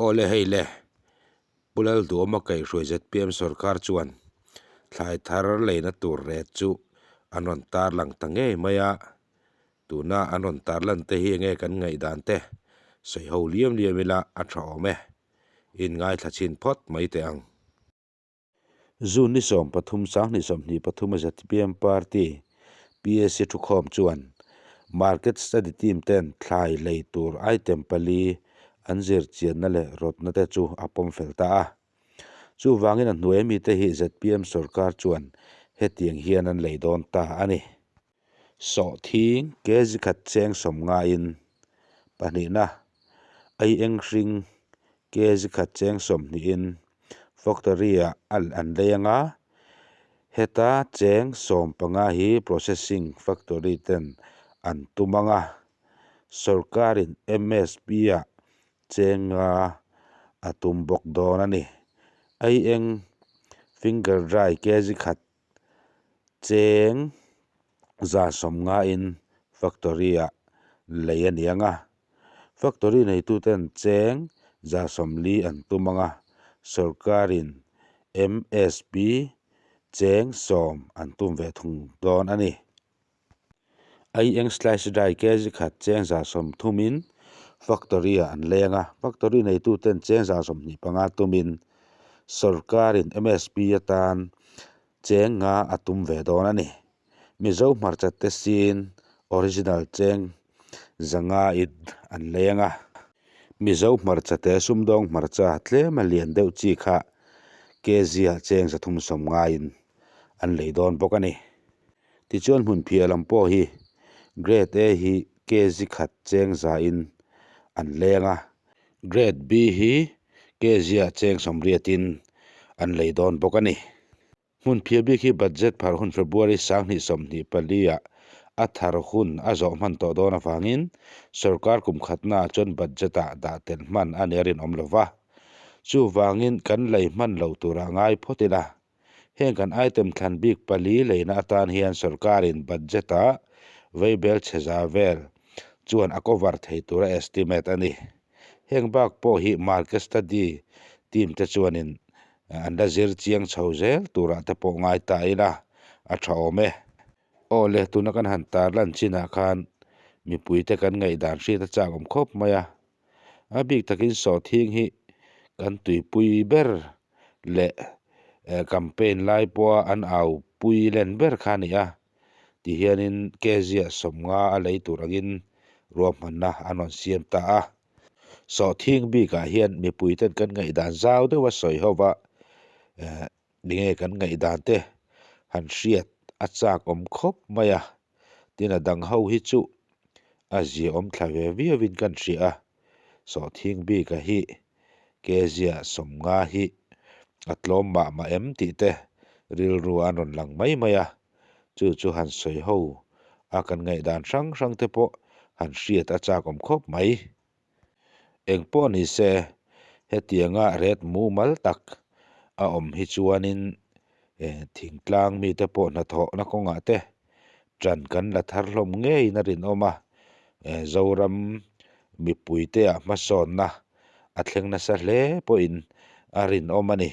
Aw le hei le, Pu Lalduhawma kaihhruai zpm sorkar chuan thlai thar leina tur ret chu an rawn tarlang ta ngei mai a, tuna an rawn tarlan te hi enge kan ngaihdan te sawi ho liam liam ila a tha awm e, inngaithla chhin phawt mai teh ang. June ni 13 2023 a zpm party PAC thukhawm chuan Market Study Team ten thlai lei tur item pali an zir chianna leh rawtna te chu a pawm fel ta a. Chuvangin a hnuai mite hi zpm sorkar chuan hetiang hian an lei dawn ta a ni. Sawhthing kg khat cheng sawm ngaiin pahnihna, aieng hring kg khat cheng sawmhnihin factory-ah an lei ang a, heta cheng 15 hi processing factory ten an tum ang a, sorkarin MSP-ah cheng nga a tum bawk dawn a ni. Aieng finger dry kg khat Cheng 150 in factory-ah lei a ni ang a, factory neituten cheng 140 an tum ang a, sorkarin MSP cheng 10 an tum ve thung dawn a ni. Aieng slice dry kg khat cheng 30 in factory-ah an leng a, factory neituten cheng 25 tumin sorkarin MSP atan cheng nga a tum ve dawn a ni. Mizo hmarcha te sin original cheng 500 in an leng a, Mizo hmarcha te sumdawng hmarcha tlema lian deuh chi kha kg-ah cheng 350 in an lei dawn bawk a ni. Tichuan hmunphiah lam pawh hi Grade A hi kg khat cheng zain an leng a, Grade B hi kg-ah cheng 80 in an lei dawn bawk a ni. Hmunphiah bik hi budget phar hun February 2024 ah a thar hun a zawh hman tawh dawn avangin sorkar kum khatnaah chuan budget-ah dah tel hman a nia rinawm lo va. Chuvangin kan lei hman lo turah ngai phawt ila. Heng kan item thlan bik pali leina atan hian sorkarin budget-ah veibel chhe za vel chuan a cover thei tura estimate a ni. Heng bak pawh hi market study team te chuanin an la zir chiang chho zel turah te pawh ngai ta ila a tha awm e. Aw le, tuna kan han tarlan chinah khan mipuite kan ngaihdan hriat a chak awm khawp mai a. A bik takin sawhthing hi kan tuipui ber leh campaign lai pawha an au pui len ber kha a ni a, tihianin kg-ah 50 a lei tur angin ruahmanna an rawn siam ta a. Sawhthing bikah hian mipuiten kan ngaihdan zau deuha sawi ho va, enge kan ngaihdan te han hriat a chak awm khawp mai a, tin a dang ho hi chu a ziaawm thla ve viauin kan hria a, sawhthing bika hi kg-ah 50 hi a tlawm mah mah em tih te rilru an rawn lang mai mai a, chu chu han sawi ho a kan ngaihdan hrang hrang te pawh han hriat a chak awm khawp mai. Eng pawh ni se, hetianga ret mumal tak a awm hi chuanin thingtlang mite pawh hnathawhna kawngah te ṭan kan la thar hlawm ngeiin a rinawm a, Zoram mipuiteah hmasawnna a thleng nasa hle pawhin a rinawm a ni.